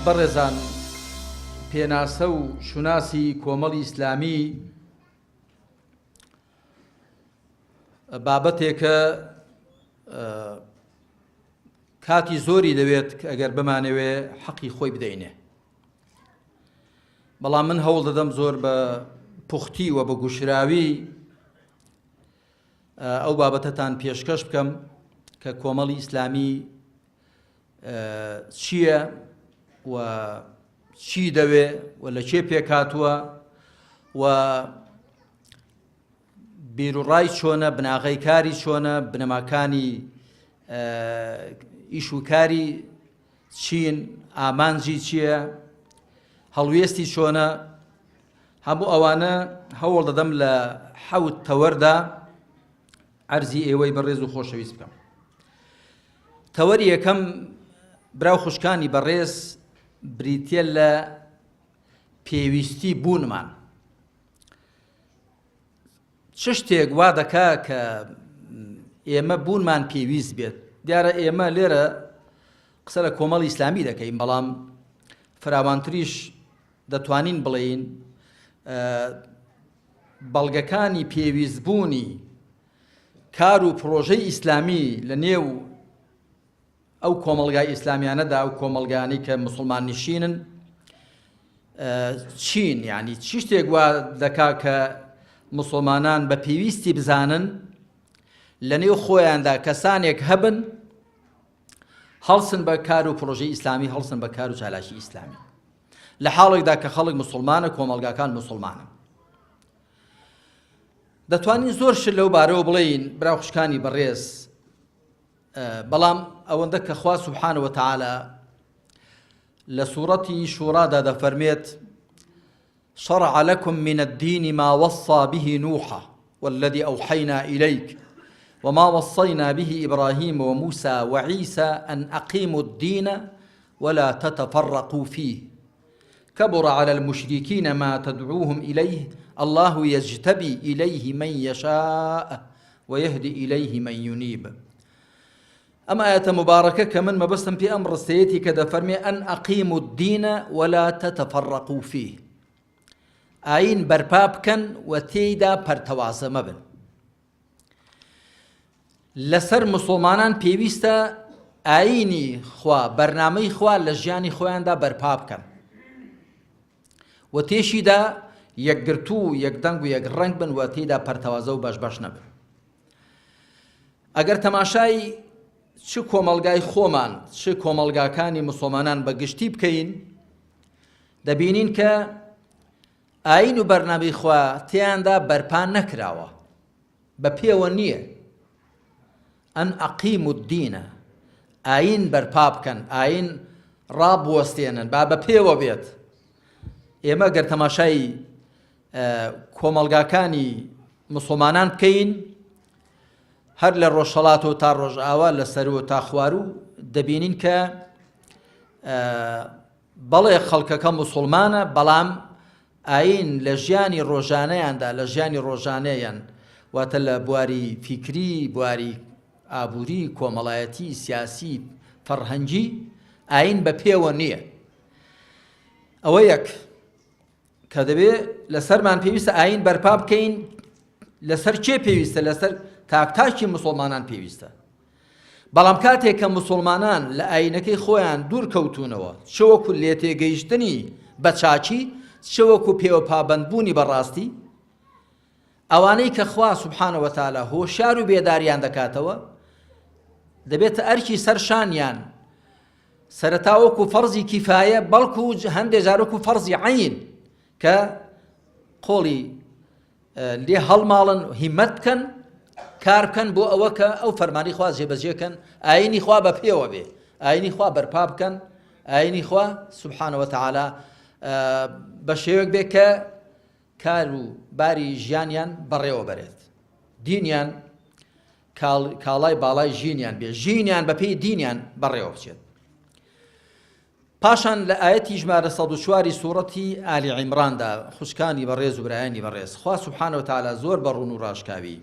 بەڕێزان پێناسە و شوناسی کۆمەڵی ئیسلامی بابەتێکە کاتی زۆری دەوێت کە ئەگەر بمانەوێ حەقی خۆی بدەینێ بەڵام من هەوڵ دەدەم زۆر بە پوختی و بە گوشراوی ئەو بابەتەتان پێشکەش بکەم کە کۆمەڵی ئیسلامی چییە و چی دەوێ و لە کێ پێکهاتووە و بیروڕای چۆنە، بناغەی کاری چۆنە، بنەماکانی ئیش و کاری چین، ئامانجی چییە، هەڵوێستی چۆنە، هەموو ئەوانە هەوڵ دەدەم لە حەوت تەوەردا عەرزی ئێوەی بەڕێز و خۆشەویست بکەم. تەوەری یەکەم برا و خوشکانی بەڕێز بریتە لە پێویستی بوونمان. چ شتێک وا دەکا کە ئێمە بوونمان پێویست بێت؟ دیارە ئێمە لێرە قسە لە کۆمەڵی ئیسلامی دەکەین، بەڵام فراوانتریش دەتوانین بڵێین بەڵگەکانی پێویستبوونی کار و پرۆژەی ئیسلامی لە نێو ئەو کۆمەڵگای ئیسلامیانەدا، ئەو کۆمەڵگانەی کە موسڵمان نشینن چین، یعنی چی شتێک وا دەکا کە موسڵمانان بە پێویستی بزانن لە نێو خۆیاندا کەسانێک هەبن هەڵسن بە کار و پرۆژەی ئیسلامی، هەڵسن بە کار و چالاکی ئیسلامی لە حاڵێکدا کە خەڵک مسلمانە، کۆمەڵگاکان مسلمانن. دەتوانین زۆر شت لەو بارەوە بڵێین برا خوشکانی بەڕێز، بەڵام ئەوەندە کە خوا سبحانە وتعالی لە سوڕەتی شوڕادا دەفەرمێت شرع لكم من الدين ما وصى به نوحا والذي أوحينا إليك وما وصينا به إبراهيم وموسى وعيسى أن أقيموا الدين ولا تتفرقوا فيه كبر على المشركين ما تدعوهم إليه الله يجتبي إليه من يشاء ويهدي إليه من ينيب. ئەم ئایەتە موبارەکە کە من مەبەستم پێ ئەم ڕستەیەتی کە دەفەرمێ ئەن ئەقیموا الدین ولا تتفرقوا فیه، ئایین بەرپا بکەن و تێیدا پەرتەوازە مەبن. لەسەر مسوڵمانان پێویستە ئایینی خوا، بەرنامەی خوا لە ژیانی خۆیاندا بەرپا بکەن و تێشیدا یەکگرتوو و یەکدەنگ و یەکڕەنگ بن و تێیدا پەرتەوازە و بەش بەش نەبن. ئەگەر تەماشای چ کۆمەڵگای خۆمان چ کۆمەڵگاکانی مسوڵمانان بە گشتی بکەین دەبینین کە ئایین و بەرنامەی خوا تێیاندا بەرپا نەکراوە، بە پێوە نییە. ئەن ئەقیمو الدینە، ئایین بەرپا بکەن، ئایین ڕابوەستێنن، با بە پێوە بێت. ئێمە گەر تەماشای کۆمەڵگاکانی مسوڵمانان بکەین، هەر لە ڕۆژهەڵاتەوە تا ڕۆژئاوا، لە سەرووە تا خواروو، دەبینین کە بەڵێ خەڵکەکە موسوڵمانە، بەڵام ئایین لە ژیانی ڕۆژانەیاندا، لە ژیانی ڕۆژانەیان، واتە لە بواری فیکری، بواری ئابووری، کۆمەڵایەتی، سیاسی، فەڕهەنگی، ئایین بە پێوە نییە. ئەوە یەک کە دەبێ لەسەرمان پێویستە ئایین بەرپا بکەین، لەسەر کێ پێویستە؟ لەسەر تاک تاکی موسوڵمانان پێویستە. بەڵام کاتێک کە موسوڵمانان لە ئایینەکەی خۆیان دوور کەوتوونەوە، چ وەکو لێتێگەیشتنی بە چاکی، چ وەکو پێوە پابەندبوونی بە ڕاستی، ئەوانەی کە خوا سبحانە وتعالی هۆشیار و بێداریان دەکاتەوە، دەبێتە ئەرکی سەر شانیان سەرەتا وەکو فەرزی کیفایە، بەڵکو هەندێ جار وەکو فەرزی عەین کە قۆڵی لێ هەڵماڵن هیمەت بکەن کار بکەن بۆ ئەوە کە ئەو فەرمانی خوا جێبەجێ کەن ئاینی خوا بە پێوە بێ ئاینی خوا بەرپا بکەن ئاینی خوا سبحانە وتعالی بە شێوەک بێ کە کار و باری ژیانیان بەڕێوە بەرێت دینیان کاڵای باڵای ژینیان بێ ژینیان بەپێی دینیان بەڕێوە بچێت پاشان لە ئایەتی ژمارە 104 سوڕەتی ئالی عیمراندا خوشکانی بەڕێز و برایانی بەڕێز خوا سبحانە وتعالی زۆر بە ڕوون و ڕاشکاوی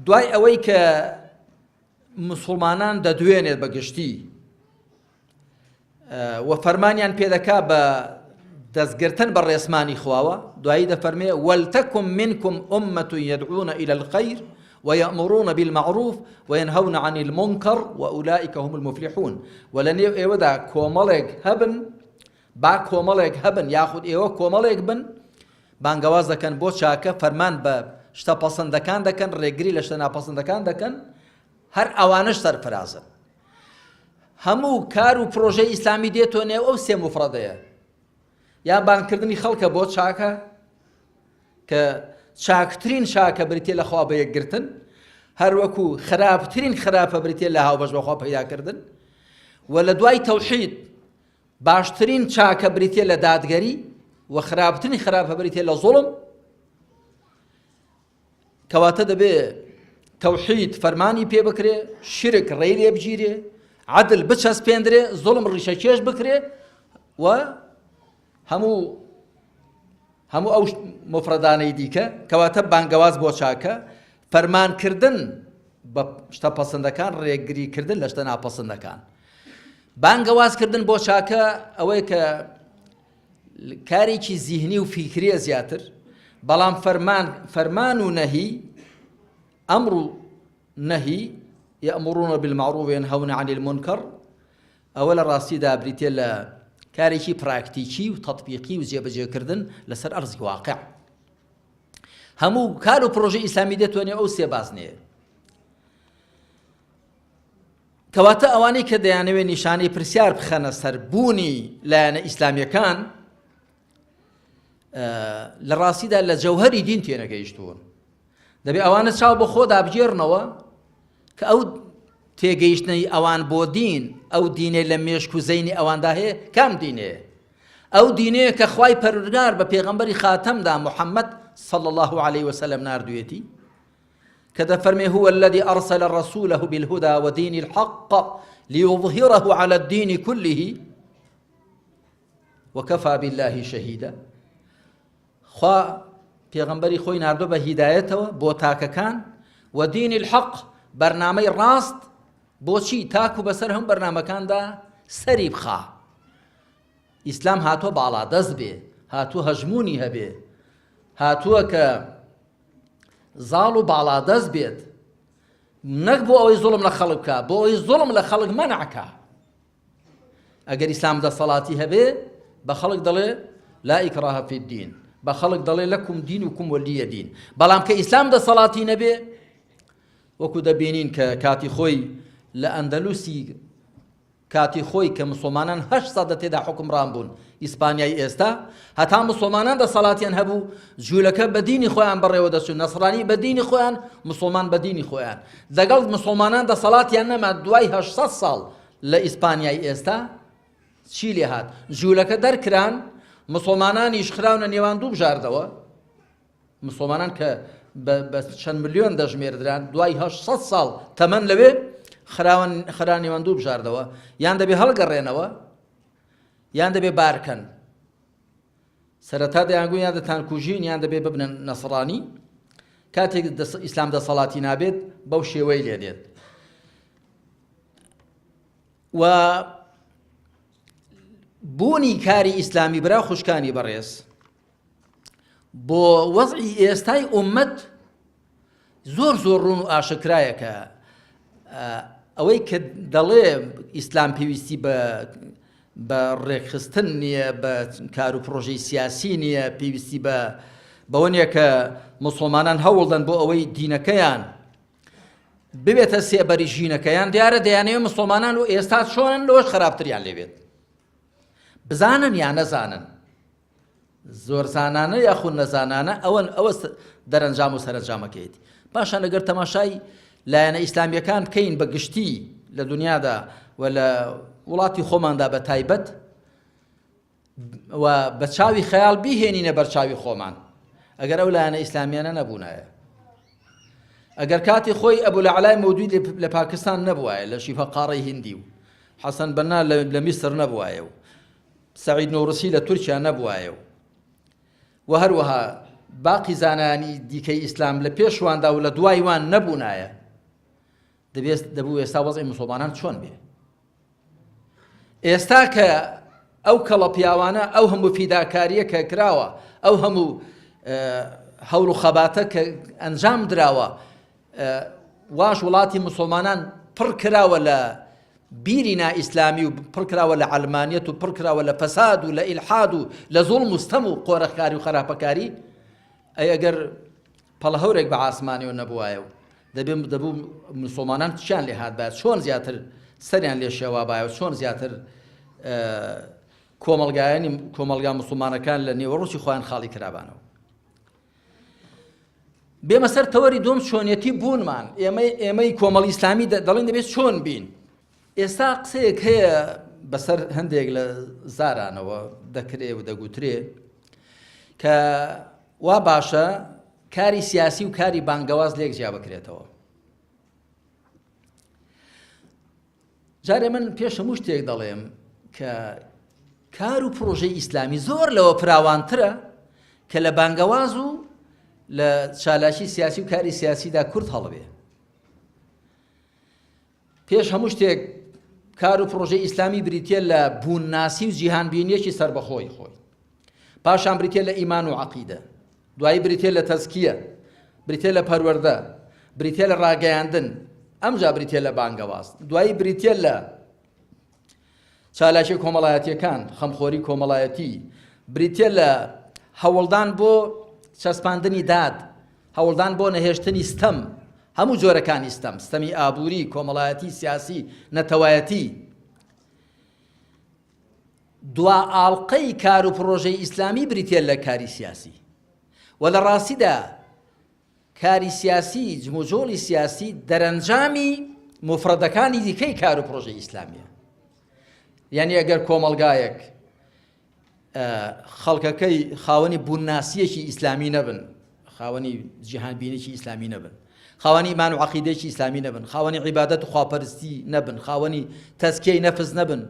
دوای ئەوەی کە مسوڵمانان دەدوێنێت بە گشتی. و فەرمانیان پێدەکا بە دەستگرتن بە ڕێسمانی خواوە دوایی دەفەرمێ ولتكن منكم أمة يدعون إلى الخير ويأمرون بالمعروف وينهون عن المنكر وأولئك هم المفلحون و لە نێو ئێوەدا کۆمەڵێک هەبن با کۆمەڵێک هەبن یاخود ئێوە کۆمەڵێک بن بانگەواز دەکەن بۆ چاکە فەرمان بە شتە پەسەندەکان دەکەن ڕێگری لە شتە ناپەسەندەکان دەکەن هەر ئەوانەش سەرفرازن هەموو کار و پرۆژەی ئیسلامی دێتۆ نێو ئەو سێ مفرەدەیە یا بانگکردنی خەڵکە بۆ چاکە کە چاکترین چاکە بریتە لە خوا بە یەکگرتن هەروەکو خراپترین خراپە بریتە لە هاوبەش بەخوا پەیداکردن و لە دوای تەوحید باشترین چاکە بریتە لە دادگەری و خراپترین خراپە بریتە لە زوڵم کەواتە دەبێ تەوحید فەرمانی پێ بکرێ شرک ڕێی لێ بگیرێ عدل بچەسپێندرێ زوڵم ڕیشەکێش بکرێ و هەموو هەموو ئەو مفرەدانەی دیکە کەواتە بانگەواز بۆ چاکە فەرمانکردن بە شتە پەسەندەکان ڕێگریکردن لە شتە ناپەسەندەکان بانگەوازکردن بۆ چاکە ئەوەیە کە کارێکی زیهنی و فیکریە زیاتر بەڵام فەرمان فەرمان و نەهی ئەمر و نەهی یەئمرون بالمعروف وینهون عن المنکر ئەوە لە ڕاستیدا بریتە لە کارێکی پراکتیکی و تەطبیقی و جێبەجێکردن لەسەر ئەرزی واقع هەموو کار و پرۆژەی ئیسلامی دێتوانێ ئەو سێ بازنەیە کەواتە ئەوانەی کە دەیانەوێت نیشانەی پرسیار بخەنە سەر بوونی لایەنە ئیسلامیەکان لە ڕاستیدا لە جەوهری دین تێنەگەیشتوون دەبێ ئەوانە چاو بە خۆدا بگێڕنەوە کە ئەو تێگەیشتنەی ئەوان بۆ دین ئەو دینێ لە مێشک و زەینی ئەواندا هەیە کام دینێ ئەو دینەیە کە خوای پەروەردگار بە پێغەمبەری خاتەمدا محەممەد صلى الله عليه وسلم ناردوێتی کە دەفەرمێ هو الذي أرسل رسوله بالهدى ودين الحق ليظهره على الدين كله وكفى بالله شهيدا خوا پێغەمبەری خۆی ناردۆ بە هیدایەتەوە بۆ تاکەکان و دین الحق بەرنامەی ڕاست بۆچی تاکو بەسەر هەم بەرنامەکاندا سەری بخا ئیسلام هاتووە باڵادەست بێ هاتووە هەژمونی هەبێ هاتووە کە زاڵ و باڵادەست بێت نەک بۆ ئەوەی زوڵم لە خەڵک بکە بۆ ئەوەی زوڵم لە خەڵک مەنعکە ئەگەر ئیسلام دەسەڵاتی هەبێ بە خەڵک دەڵێ لا إكراه في الدين بە خەڵک دەڵێ لكم دينكم ولي دين بەڵام کە ئیسلام دەسەڵاتی نەبێ وەکو دەبینین کە کاتی خۆی لە ئەندەلوسی کاتی خۆی کە مسوڵمانان هەشت سەدە تێدا حوکمڕان بوون، ئیسپانیای ئێستا، هەتا مسوڵمانان دەسەڵاتیان هەبوو، جوولەکە بە دینی خۆیان بەڕێوە دەچوون، نەسڕانی بە دینی خۆیان، مسوڵمان بە دینی خۆیان. دەگەڵ مسوڵمانان دەسەڵاتیان نەما، دوای 800 ساڵ لە ئیسپانیای ئێستا چی لێ هات؟ جوولەکە دەرکران، مسوڵمانانیش خراونە نێوان دوو بژاردەوە. مسوڵمانان کە بە چەند ملیۆن دەژمێردران دوای 800 ساڵ تەمەن لەوێ خراون خرا نێوان دوو بژاردەوە یان دەبێ هەڵگەڕێنەوە یان دەبێ بارکەن سەرەتا دەیانگو یان دەتان کوژین یان دەبێ ببنە نەسڕانی کاتێک ئیسلام دەسەڵاتی نابێت بەو شێوەی لێ دێت و بوونی کاری ئیسلامی برا خوشکانی بەڕێز بۆ وەزعی ئێستای ئومەت زۆر زۆر ڕوون و ئاشکرایە کە ئەوەی کە دەڵێ ئیسلام پێویستی بە بە ڕێکخستن نییە بە کار و پرۆژەی سیاسی نییە پێویستی بە بەوە نییە کە مسلمانان هەوڵدەن بۆ ئەوەی دینەکەیان ببێتە سێبەری ژینەکەیان دیارە دەیانەوە مسلمانان و ئێستا چۆنن لەوەش خراپتریان لێبێت بزانن یا نەزانن زۆرزانانە یاخود نەزانانە ئەوەن ئەوە دەرەنجام و سەرەنجامەکەیەتی پاشان لەگەر تەماشای لایەنە ئیسلامیەکان بکەین بە گشتی لە دنیادا و لە وڵاتی خۆماندا بە تایبەت و بە چاوی خەیاڵ بیهێنینە بەرچاوی خۆمان ئەگەر ئەو لایەنە ئیسلامیانە نەبوونایە ئەگەر کاتی خۆی ئەبوو لە علای مەودودی لە پاکستان نەبوایە لە شیفە قاڕەی هندی و حەسەن بەنا لە میسر نەبوایە و سەعید نوڕسی لە تورکیا نەبوایە و و هەروەها باقی زانایانی دیکەی ئیسلام لە پێشواندا و لە دوای وان نەبوونایە دەبێت دەبوو ئێستا وەزعی مسلمانان چۆن بێ؟ ئێستا کە ئەو کەڵە پیاوانە ئەو هەموو فیداکاریە کە کراوە ئەو هەموو هەوڵ و خەباتە کە ئەنجام دراوە واش وڵاتی مسلمانان پڕ کراوە لە بیری نائیسلامی و پڕ کراوە لە عەلمانیەت و پڕ کراوە لە فەساد و لە ئیلحاد و لە زوڵم و ستەم و قۆرەخکاری و خراپەکاری ئەی ئەگەر پەڵە هەورێک بە عاسمانیەوە نەبوایە و دەبێ دەبوو مسلمانان چیان لێ هاتبایە چۆن زیاتر سەریان لێ شێوابایە و چۆن زیاتر کۆمەڵگایانی کۆمەڵگا مسلمانەکان لە نێوەڕۆکی خۆیان خاڵی کرابانەوە بێمە سەر تەوەری دوم چۆنیەتی بوونمان ئێمەی ئێمەی کۆمەڵی ئیسلامی دەڵێن دەبێت چۆن بین ئێستا قسەیەک هەیە بەسەر هەندێک لە زارانەوە دەکرێ و دەگوترێ کە وا باشە کاری سیاسی و کاری بانگەواز لێک جیا بکرێتەوە جارێ من پێش هەموو شتێک دەڵێم کە کار و پرۆژەی ئیسلامی زۆر لەوە فراوانترە کە لە بانگەواز و لە چالاکی سیاسی و کاری سیاسیدا کورد هەڵبێ پێش هەموو شتێک کار و پرۆژەی ئیسلامی بریتە لە بوونناسی و جیهانبینیەکی سربەخۆی خۆی پاشان بریتە لە ئیمان و عقیدە دوایی بریتە لە تەزکیە بریتە لە پەروەردە بریتە لە ڕاگەیاندن ئەمجا بریتە لە بانگەواز دوایی بریتە لە چالاکی کۆمەڵایەتیەکان خەمخۆری کۆمەڵایەتی بریتە لە هەوڵدان بۆ چەسپاندنی داد هەوڵدان بۆ نەهێشتنی ستەم هەموو جۆرەکانی ستەم ستەمی ئابووری کۆمەڵایەتی سیاسی نەتەوایەتی دوا ئاڵقەی کار و پڕۆژەی ئیسلامی بریتیە لە کاری سیاسی و لە ڕاستیدا کاری سیاسی جموجۆڵی سیاسی دەرەنجامی مفرەدەکانی دیکەی کار و پڕۆژەی ئیسلامیە یعنی ئەگەر کۆمەڵگایەک خەڵکەکەی خاوەنی بوونناسیەکی ئیسلامی نەبن خاوەنی جیهانبینێکی ئیسلامی نەبن خاوەنی ئیمان و عەقیدەیەکی ئیسلامی نەبن خاوەنی عیبادەت و خواپەرستی نەبن خاوەنی تەزکیەی نەفس نەبن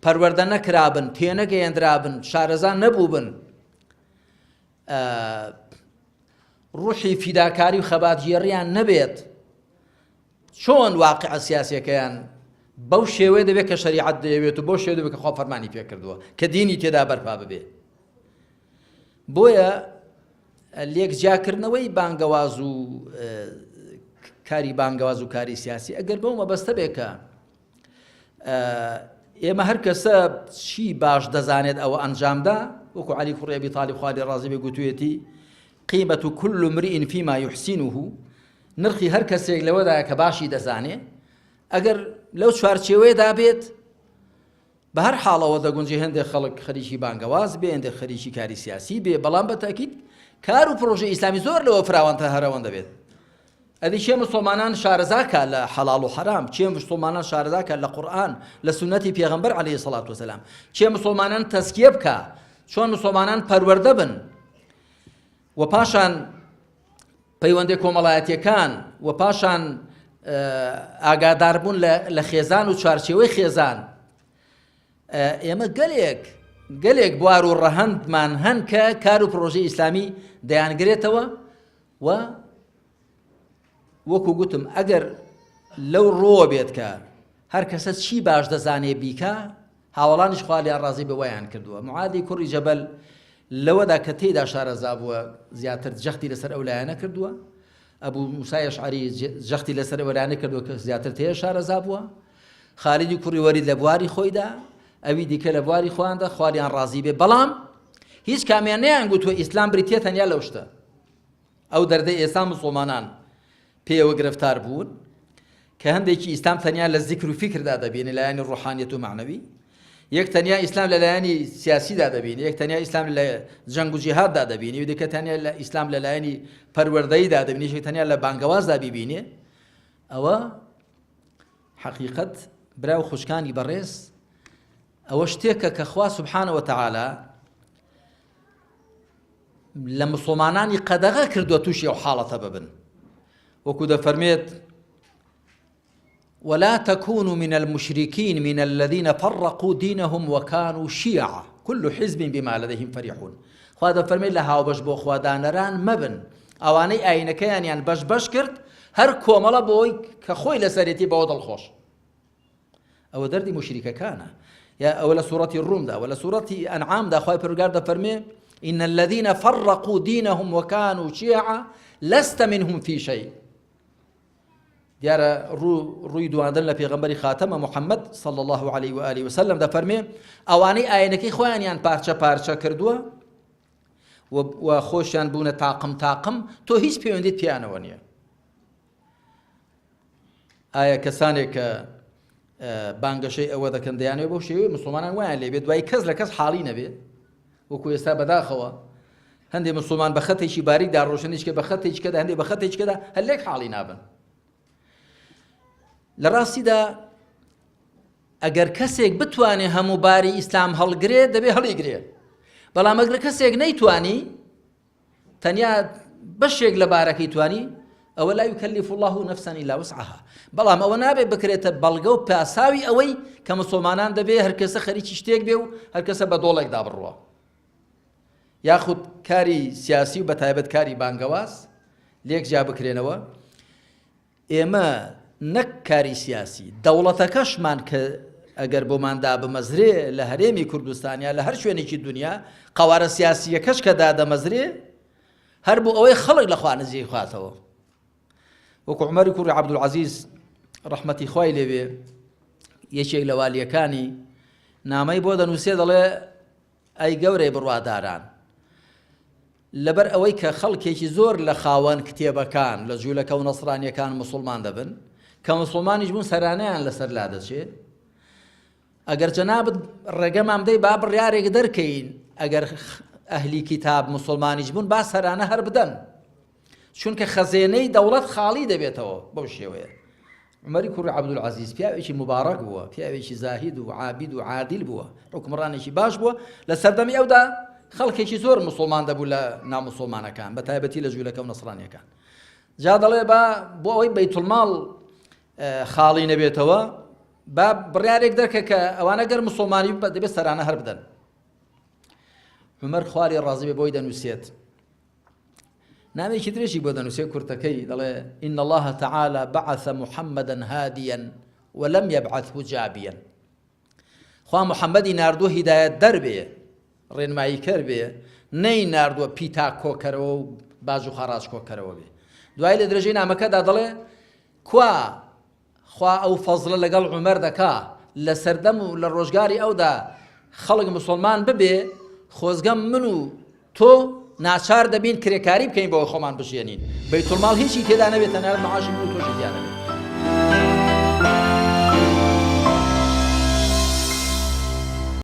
پەروەردە نەکرابن تێنەگەیەندرابن شارەزا نەبووبن ڕوحی فیداکاری و خەباتگێڕیان نەبێت چۆن واقع سیاسەکەیان بەو شێوەیە دەبێت کە شەریعەت دەیەوێت و بۆ شێوە دەبێت کە خوا فەرمانی پێکردووە کە دینی تێدا بەرپا ببێ بۆیە لێک جیاکردنەوەی بانگەواز و کاری بانگەواز و کاری سیاسی ئەگەر بەو مەبەستە بێ کە ئێمە هەر کەسە چی باش دەزانێت ئەوە ئەنجامدا وەکو علی کوڕی ئەبی تالیب خوا لێ ڕازی بێ گوتوێتی قیمة كل امرئ فيما يحسنه نرخی هەر کەسێک لەوەدا کە باشی دەزانێ ئەگەر لەو چوارچێوەیەدا بێت بە هەر حاڵەوە دەگونجێ هێندێک خەڵک خەریکی بانگەواز بێ، هێندێک خەریکی کاری سیاسی بێ، بەڵام بە تەئکید کار و پڕۆژەی ئیسلامی زۆر لەوە فراوانتر هەرەوەندە بێت. ئەدی کێ مسوڵمانان شارەزا کا لە حەڵاڵ و حەرام، کێ مسوڵمانان شارەزا کا لە قورئان، لە سوننەتی پێغەمبەر عەلەیهی سەڵات وەسەلام، کێ مسوڵمانان تەزکیە بکا، چۆن مسوڵمانان پەروەردە بن و پاشان پەیوەندە کۆمەڵایەتیەکان و پاشان ئاگاداربوون لە خێزان و چوارچێوەی خێزان ئێمە گەلێک گەلێک بوار و ڕەهەندمان هەن کە کار و پرۆژەی ئیسلامی دەیانگرێتەوە و وەکو گوتم ئەگەر لەو ڕۆوە بێت کە هەر کەسە چی باش دەزانێ بیکا هاوەڵانیش خوا لێیان ڕازی بێ وایان کردووە. معادی کوڕی جەبەل لەوەدا کە تێیدا شارەزا بووە زیاتر جەختی لەسەر ئەو لایەنە کردووە. ئەبوو موسای ئەشعەری جەختی لەسەر ئەو لایەنە کردووە کە زیاتر تێ شارەزا بووە. خالیدی کوڕی وەلید لە بواری خۆیدا، ئەوی دیکە لە بواری خۆیاندا خوا لێیان ڕازی بێ. بەڵام هیچ کامیان نەیان گوتووە ئیسلام بریتییە تەنیا لەو شتە. ئەو دەردەی ئێستا موسڵمانان پێیەوە گرفتار بوون کە هەندێکی ئیسلام تەنیا لە زیکر و فیکردا دەبینێ لایەنی ڕۆحانیەت و مەعنەوی یەک تەنیا ئیسلام لە لایەنی سیاسیدا دەبینی یەک تەنیا ئیسلام لە جەنگ و جیهاددا دەبینی و دیکە تەنیا لە ئیسلام لە لایەنی پەروەردەییدا دەبینی یەک تەنیا لە بانگەوازدا بیبینێ ئەوە حەقیقەت برا و خوشکانی بەڕێز ئەوە شتێکە کە خوا سبحانە وتعالی لە مسوڵمانانی قەدەغە کردووە تووشی ئەو حاڵەتە ببن وەکو دەفەرمێت ولا تكونوا من المشركين من الذين فرقوا دينهم وكانوا شيعا كل حزب بما لديهم فرحون خوا دەفەرمێت لە هاوبەش بۆ خوادانەران مەبن ئەوانەی ئاینەکەیانیان بەش بەش کرد هەر کۆمەڵە بۆی کە خۆی لەسەرێتی بەوە دڵخۆش ئەوە دەردی موشریکەکانە. یا ئەوە لە سوڕەتی ڕوومدا وە لە سوڕەتی ئەنعامدا خوای پەروەردگار دەفەرمێ إن الذين فرقوا دينهم وكانوا شيعا لست منهم في شيء دیارە ڕوو ڕووی دواندن لە پێغەمبەری خاتەمە محەممەد صلى الله عليه وآله وسلم دەفەرمێ ئەوانەی ئاینەکەی خۆیانیان پارچە پارچە کردووە و خۆشیان بوونە تاقم تاقم تۆ هیچ پەیوەندیت پێیانەوە نییە ئایا کەسانێک کە بانگەشەی ئەوە دەکەن دەیانەوێت بەو شێوەیە مسلمانان وایان لێ بێت دوای کەس لە کەس حاڵی نەبێت وەکو ئێستا بەداخەوە هەندێک مسلمان بە خەتێکی باریکدا ڕۆشنیشکە بە خەتێکدا هەندێک بە خەتێکدا هەر لێک حاڵی نابن لە ڕاستیدا ئەگەر کەسێک بتوانێ هەموو باری ئیسلام هەڵگرێ دەبێ هەڵیگرێ بەڵام ئەگەر کەسێک نەیتوانی تەنیا بەشێک لە بارەکەی توانی ئەوە لا يكلف الله نفسا إلا وسعها بەڵام ئەوە نابێت بکرێتە بەڵگە و پاساوی ئەوەی کە مسلمانان دەبێ هەرکەسە خەریکی شتێک بێ و هەرکەسە بە دۆڵێکدا بڕوە یاخود کاری سیاسی و بەتایبەت کاری بانگەواز لێک جیا بکرێنەوە ئێمە نەک کاری سیاسی، دەوڵەتەکەشمان کە ئەگەر بۆمان دابمەزرێ لە هەرێمی کوردستان یا لە هەر شوێنێکی دونیا، قەوارە سیاسییەکەش کە دادەمەزرێ هەر بۆ ئەوەی خەڵک لە خوا نزیک بخاتەوە. وەکو عومەری کوڕی عەبدولعەزیز ڕەحمەتی خوای لێ بێ یەکێک لە والییەکانی نامەی بۆ دەنووسێ دەڵێ ئەی گەورەی بڕواداران، لەبەر ئەوەی کە خەڵکێکی زۆر لە خاوەن کتێبەکان، لە جوولەکە و نەسرانییەکان موسڵمان دەبن، کە موسڵمانیش بوون سەرانەیان لەسەر لادەچێ، ئەگەر جەنابت ڕێگەمان بدەی با بڕیارێک دەرکەین، ئەگەر ئەهلی کیتاب موسڵمانیش بوون با سەرانە هەر بدەن. چونکە خەزێنەی دەوڵەت خاڵی دەبێتەوە بەو شێوەیە. عومەری کوڕی عەبدولعەزیز پیاوێکی موبارەک بووە، پیاوێکی زاهید و عابید و عادیل بووە، حوکمڕانێکی باش بووە، لە سەردەمی ئەودا خەڵکێکی زۆر موسڵمان دەبوو لە ناموسڵمانەکان، بە تایبەتی لە جوولەکە و نەسرانیەکان. جا دەڵێ با بۆ ئەوەی بەیتولماڵ خاڵی نەبێتەوە، با بڕیارێک دەرکە کە ئەوانە گەر موسڵمانی دەبێت سەرانە هەر بدەن. عومەر خواری ڕازی بێ بۆی دەنووسێت. نامێکی درێژی بۆ دەنووسێ کورتەکەی دەڵێ إن الله تعالى بعث محمدا هاديا ولم يبعثه جابيا خوا محەممەدی ناردووە هیدایەت دەربێ ڕێنمایی کەر بێ نەی ناردووە پیتا کۆکەرەوە و باج و خەڕاج کۆکەرەوە بێ دوای لە درێژەی نامەکەدا دەڵێ کوا خوا ئەو فەزڵە لەگەڵ عومەر دەکا لە سەردەم و لە ڕۆژگاری ئەودا خەڵک مسوڵمان ببێ خۆزگەم من و تۆ ناچار دەبین کرێکاری بکەین بۆ خۆمان بژێنین بەیتوڵماڵ هیچی تێدا نەبێت تەنانەت معاشی من و تۆشی تیا نەبێت.